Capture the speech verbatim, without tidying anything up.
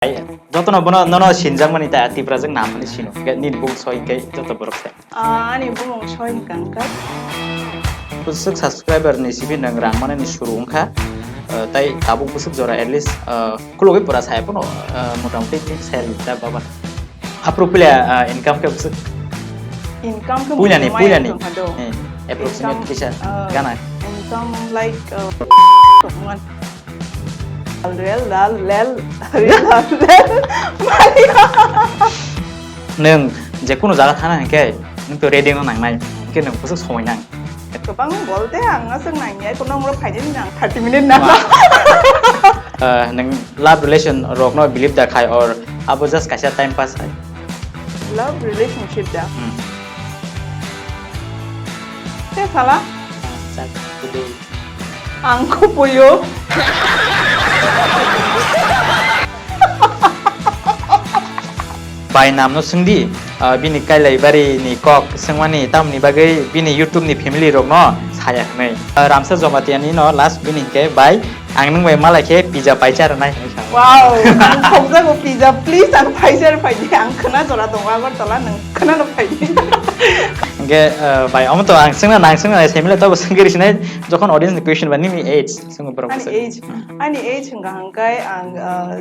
Jotono bono nono sinjakmani ta Tiprajwk namani sino. Nini bung soi khe joto borok se. Ah, ani bumung soi ni kangkar. Kusuk subscriber ni sibi nang rang mane ni suru wngkha. Eh, tai tabuk kusuk jora at least, eh, kulugwi pura saya pono, eh, motamoti tin saya lita baba. Apro pulia, eh, income ke kusuk. Income ke pulia ni, pulia ni. Eh, approximate kisa gana. Income like, eh, Lal rel, lal, lel, lal, lel. Nwng je kunu jaga thana hinkhe nwng to ready no nangnai, hinkhe nwng bwswk somoi nang. Kwbang bolte ang aswk nangya, kono wngro phainani nang thirty minute nang. Ah, nwng love relation rokno believe da khai or abo just kaisa time pass hai? Love relationship da. Hmm. Te sala? Ang kupuyo. Bai namno swngdi, ah, bini kailai bari ni kok swngmani tamni bagwi bini YouTube ni family rokno saya hwnwi. Ah, Ramsa Jamatia ni no last bini hinkhe bai ang nwng bai malai khe pizza paisa rwnai hwnwi sa. Wow, ang khokjago pizza, please ang paisa rwphai di, ang khwna jora tongo Agartala, nwng khwna rwphai di. Hinkhe, ah, bai omo to ang swngna nang swngna nai family to swngwi rwsinai jokhon audience ni question ba nini age. Ani age, ani age hwnkha hwnkhe ang, ah,